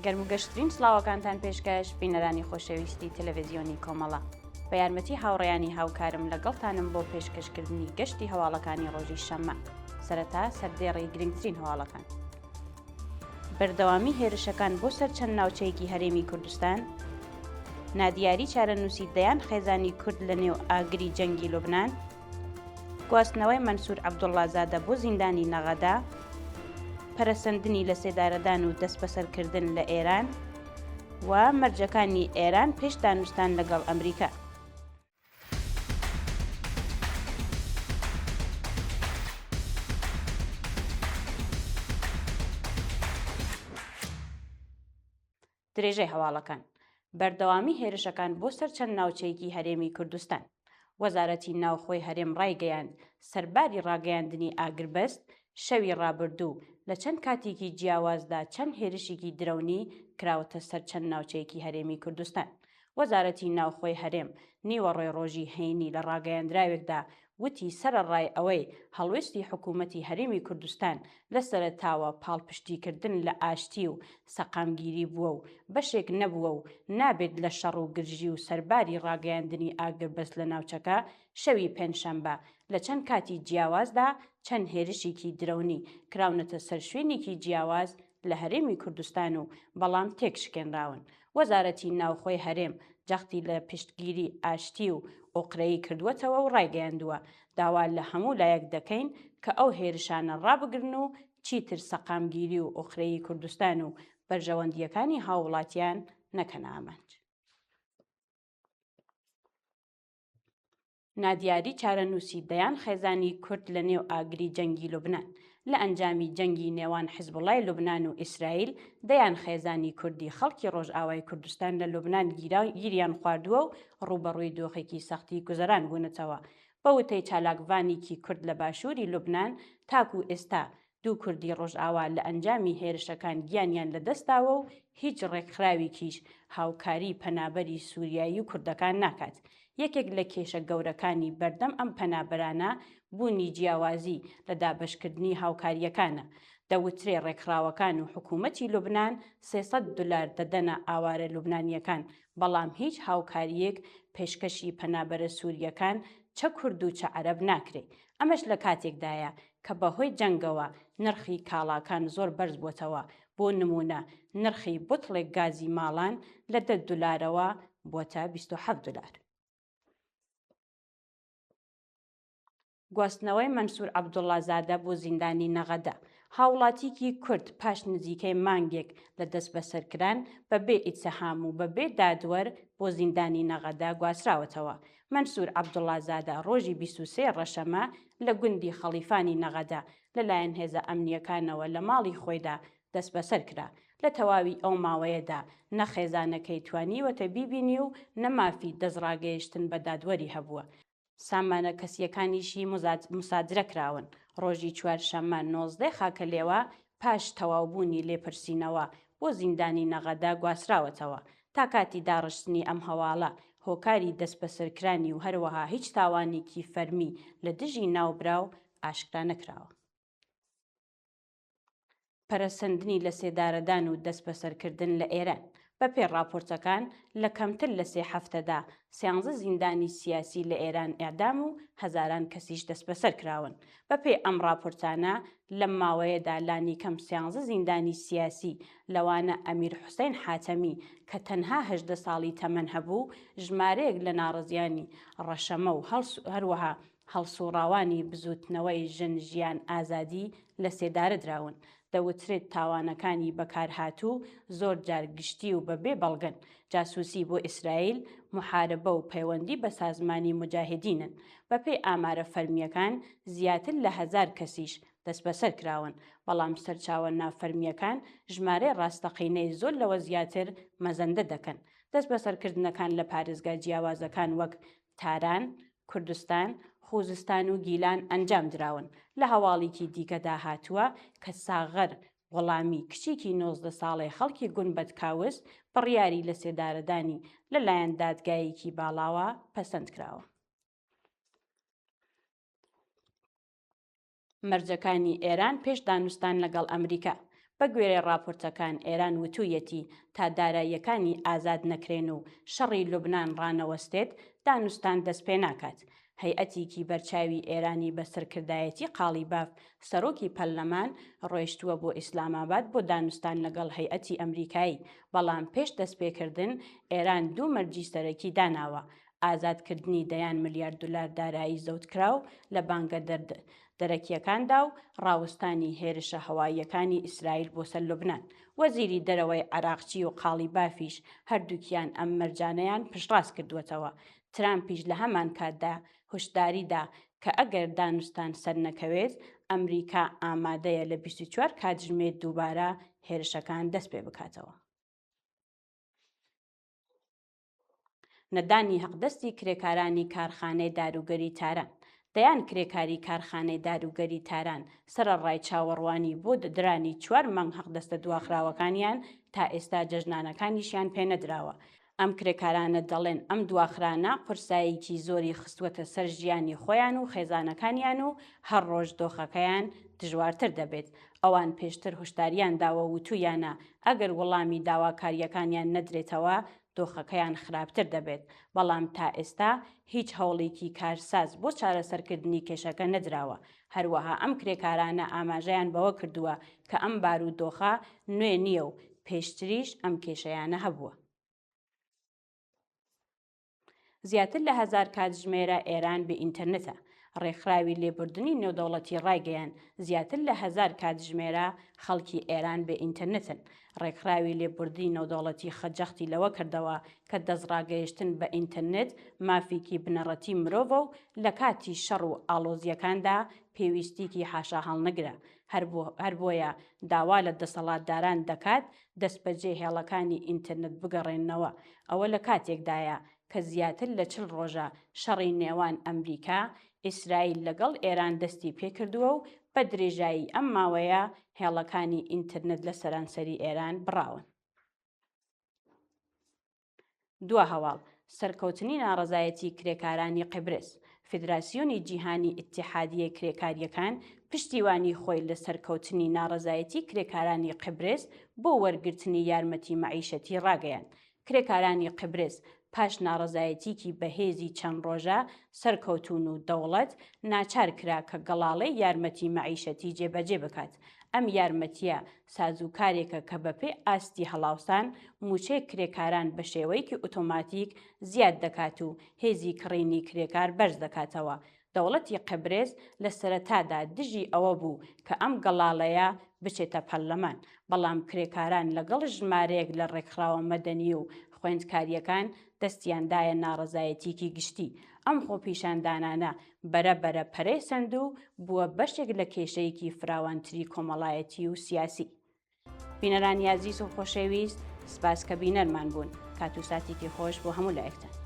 گەرم و گەشترین سڵاوەکانتان پێشکەش بینەرانی خۆشەویستی تەلەڤزیۆنی کۆمەڵە. بە یارمەتی هاوڕێیانی هاوکارم لەگەڵتانم بۆ پێشکەشکردنی گەشتی هەواڵەکانی ڕۆژی شەممە. سەرەتا سەردێڕی گرنگترین هەواڵەکان. بەردەوامی هێرشەکان بۆ سەر چەند ناوچەیەکی هەرێمی کوردستان، نادیاری چارەنووسی دەیان خێزانی کورد لە نێو ئاگری جەنگی لوبنان، گواستنەوەی مەنسوور عەبدوڵڵازادە بۆ زیندانی نەغەدە، پەرەسەندنی لەسێدارەدان و دەستبەسەرکردن لە ئێران و مەرجەکانی ئێران پێش دانوستان لەگەڵ ئەمریکا. درێژەی هەواڵەکان بەردەوامی هێرشەکان بۆ سەر چەند ناوچەیەکی هەرێمی کوردستان وەزارەتی ناوخۆی هەرێم ڕایگەیاند سەرباری ڕاگەیاندنی ئاگربەست شەوی ڕابردوو لە چەند کاتێکی جیاوازدا چەند هێرشێکی درەونی کراوەتە سەر چەند ناوچەیەکی هەرێمی کوردستان وەزارەتی ناوخۆی هەرێم نیوەڕۆی ڕۆژی هەینی لە ڕاگەیەندراوێکدا وتی سەرەڕای ئەوەی هەڵوێستی حکوومەتی هەرێمی کوردستان لە سەرەتاوە پاڵپشتیکردن لە ئاشتی و سەقامگیری بووە و بەشێک نەبووە و نابێت لە شەڕ و گرژی و سەرباری ڕاگەیاندنی ئاگربەست لە ناوچەکە شەوی پێنجشەمبە لە چەند کاتی جیاوازدا چەند هێرشیکی درەونی کراونەتە سەر شوێنێکی جیاواز لە هەرێمی کوردستان و بەڵام تێکشکێنراون. وەزارەتی ناوخۆی هەرێم جەختی لە پشتگیری ئاشتی و ئۆقرەیی کردووەتەوە و ڕایگەیاندووە، داوا لە هەموو لایەک دەکەین کە ئەو هێرشانە ڕابگرن و چیتر سەقامگیری و ئۆقرەیی کوردستان و بەرژەوەندییەکانی هاووڵاتیان نەکەنە ئامانج. نادیاری چارەنووسی دەیان خێزانی کورد لە نێو ئاگری جەنگی لوبنان. لە ئەنجامی جەنگی نێوان حزبوڵای لوبنان و ئیسرائیل، دەیان خێزانی کوردی خەڵکی ڕۆژئاوای کوردستان لە لوبنان گیریان خواردووە و ڕووبەڕووی دۆخێکی سەختی گوزەران بوونەتەوە. بە وتەی چالاکڤانیکی کورد لە باشووری لوبنان، تاکوو ئێستا دوو کوردی ڕۆژئاوا لە ئەنجامی هێرشەکان گیانیان لەدەستداوە و هیچ ڕێکخراویکیش هاوکاری پەنابەری سوریایی و کوردەکان ناکات. یەکێک لە کێشە گەورەکانی بەردەم ئەم پەنابەرانە بوونی جیاوازی لە دابەشکردنی هاوکارییەکانە. دەوترێ ڕێکخراوەکان و حکوومەتی لوبنان 300 دولار دەدەنە ئاوارە لوبنانییەکان، بەڵام هیچ هاوکارییەک پێشکەشی پەنابەرە سورییەکان چە کورد و چە عەرەب ناکرێ. ئەمەش لە کاتێکدایە کە بەهۆی جەنگەوە نرخی کاڵاکان زۆر بەرزبووەتەوە، بۆ نموونە نرخی بوتڵێک گازی ماڵان لە دە دولارەوە بووەتە 27 دولار. گواستنەوەی مەنسوور عەبدوڵڵازادە بۆ زیندانی نەغەدە هاوڵاتیکی کورد پاش نزیکەی مانگێک لە دەستبەسەرکران بە بێ ئیتهام و بە بێ دادوەر بۆ زیندانی نەغەدە گواستراوەتەوە. مەنسوور عەبدوڵڵازادە ڕۆژی 23 ڕەشەمە لە گوندی خەڵیفانی نەغەدە لەلایەن هێزە ئەمنییەکانەوە لە ماڵی خۆیدا دەستبەسەر کرا. لە تەواوی ئەو ماوەیەدا نە خێزانەکەی توانیوەتە بیبینی و نە مافی دەستڕاگەیشتن بە دادوەری هەبووە. سامانە کەسییەکانیشی موسادرە کراون. ڕۆژی چوارشەممە 19 خاکەلێوە پاش تەواوبوونی لێپرسینەوە بۆ زیندانی نەغەدە گواستراوەتەوە. تا کاتی داڕشتنی ئەم هەواڵە، هۆکاری دەستبەسەرکرانی و هەروەها هیچ تاوانێکی فەرمی لە دژی ناوبراو ئاشکرا نەکراوە. پەرەسەندنی لەسێدارەدان و دەستبەسەرکردن لە ئێران. بەپێی ڕاپۆرتەکان، لە کەمتر لە سێ هەفتەدا سیانزە زیندانی سیاسی لە ئێران ئێعدام و هەزاران کەسیش دەستبەسەر کراون. بەپێی ئەم ڕاپۆرتانە، لەم ماوەیەدا لانیکەم سیانزە زیندانی سیاسی، لەوانە ئەمیر حوسەین حاتەمی کە تەنها 18 ساڵی تەمەن هەبوو، ژمارەیەک لە ناڕەزیانی ڕەشەمە و هەروەها هەڵسوڕاوانی بزووتنەوەی ژن ژیان ئازادی لە سێدارە دراون. دەوترێت تاوانەکانی بەکارهاتوو زۆر جار گشتی و بە بێ بەڵگەن، جاسوسی بۆ ئیسرائیل، موحاربە و پەیوەندی بە سازمانی موجاهدینن. بەپێی ئامارە فەرمییەکان زیاتر لە هەزار کەسیش دەستبەسەر کراون، بەڵام سەرچاوە نافەرمییەکان ژمارەی ڕاستەقینەی زۆر لەوە زیاتر مەزەندە دەکەن. دەستبەسەرکردنەکان لە پارێزگا جیاوازەکان وەک تاران، کوردستان، خوزستان و گیلان ئەنجام دراون. لە هەواڵیکی دیکەدا هاتووە کە ساغەر غوڵامی، کچیکی 19 ساڵەی خەڵکی گونبەد کاوس، بڕیاری لەسێدارەدانی لەلایەن دادگایەکی باڵاوە پەسەند کراوە. مەرجەکانی ئێران پێش دانوستان لەگەڵ ئەمریکا. بە گوێرەی ڕاپۆرتەکان ئێران وتوویەتی تا داراییەکانی ئازاد نەکرێن و شەڕی لوبنان ڕانەوەستێت دانوستان دەستپێناکات. هەیئەتیکی بەرچاوی ئێرانی بە سەرکردایەتی قاڵیباف سەرۆکی پەرلەمان ڕۆیشتووە بۆ ئیسلاماباد بۆ دانوستان لەگەڵ هەیئەتی ئەمریکایی، بەڵام پێش دەستپێکردن ئێران دوو مەرجی سەرەکی داناوە، ئازادکردنی دەیان ملیار دولار دارایی زەوتکراو لە بانکە دەرەکییەکاندا و ڕاوستانی هێرشە هەواییەکانی ئیسرائیل بۆ سەر لوبنان. وەزیری دەرەوەی عەراقچی و قاڵیبافیش هەردووکیان ئەم مەرجانەیان پشتڕاست کردووەتەوە. ترامپیش لە هەمانکاتدا هوشداری دا کە ئەگەر دانوستان سەرنەکەوێت، ئەمریکا ئامادەیە لە 24 کاتژمێر دووبارە هێرشەکان دەستپێبکاتەوە. نەدانی هەقدەستی کرێکارانی کارخانەی داروگەری تاران دەیان کرێکاری کارخانەی داروگەری تاران سەرەڕای چاوەڕوانی بۆ درانی چوار مانگ هەقدەستە دواخراوەکانیان تا ئێستا جەژنانەکانیشیان پێنەدراوە. ئەم کرێکارانە دەڵێن ئەم دواخرانە قورساییکی زۆری خستووەتە سەر ژیانی خۆیان و خێزانەکانیان و هەر ڕۆژ دۆخەکەیان دژوارتر دەبێت. ئەوان پێشتر هۆشداریان داوە وتوویانە ئەگەر وەڵامی داواکارییەکانیان نەدرێتەوە دۆخەکەیان خراپتر دەبێت، بەڵام تا ئێستا هیچ هەوڵێکی کارساز بۆ چارەسەرکردنی کێشەکە نەدراوە. هەروەها ئەم کرێکارانە ئاماژەیان بەوە کردووە کە ئەم بارودۆخە نوێ نییە و پێشتریش ئەم کێشەیانە هەبووە. زیاتر لە هەزار کاتژمێرە ئێران بێ ئینتەرنێتە. ڕێکخراوی لێبوردنی نێودەوڵەتی ڕایگەیاند، زیاتر لە هەزار کاتژمێرە خەڵکی ئێران بێ ئینتەرنێتن. ڕێکخراوی لێبوردنی نێودەوڵەتی خە جەختی لەوە کردەوە کە دەستڕاگەیشتن بە ئینتەرنێت مافێکی بنەڕەتی مرۆڤە و لە کاتی شەڕ و ئاڵۆزییەکاندا پێویستیکی حاشاهەڵنەگرە، هەر بۆیە داوا لە دەسەڵاتداران دەکات دەستبەجێ هێڵەکانی ئینتەرنێت بگەڕێننەوە. ئەوە لە کاتێکدایە کە زیاتر لە 40 ڕۆژە شەڕی نێوان ئەمریکا، ئیسرائیل لەگەڵ ئێران دەستی پێکردووە و بە درێژایی ئەم ماوەیە هێڵەکانی ئینتەرنێت لە سەرانسەری ئێران بڕاون. دوا هەواڵ، سەرکەوتنی ناڕەزایەتی کرێکارانی قیبرس فیدراسیۆنی جیهانی ئیتیحادیەی کرێکارییەکان پشتیوانی خۆی لە سەرکەوتنی ناڕەزایەتی کرێکارانی قیبرس بۆ وەرگرتنی یارمەتی مەعیشەتی ڕاگەیاند. کرێکارانی قیبرس پاش ناڕەزایەتیکی بەهێزی چەند ڕۆژە سەرکەوتوون و دەوڵەت ناچار کرا کە گەڵاڵەی یارمەتی مەعیشەتی جێبەجێ بکات. ئەم یارمەتییە سازوکارێکە کە بەپێی ئاستی هەڵاوسان مووچەی کرێکاران بە شێوەیەکی ئۆتۆماتیک زیاد دەکات و هێزی کڕینی کرێکار بەرز دەکاتەوە. دەوڵەتی قەبرس لە سەرەتادا دژی ئەوە بوو کە ئەم گەڵاڵەیە بچێتە پەرلەمان، بەڵام کرێکاران لەگەڵ ژمارەیەک لە ڕێکخراوە مەدەنی و خوێندکارییەکان دەستیان دایە ناڕەزایەتییەکی گشتی. ئەم خۆپیشاندانانە بەرە بەرە پەرەی سەند و بووە بەشێک لە کێشەیەکی فراوانتری کۆمەڵایەتی و سیاسی. بینەرانی ئازیز و خۆشەویست، سپاس کە بینەرمان بوون. کات و ساتێکی خۆش بۆ هەموو لایەکتان.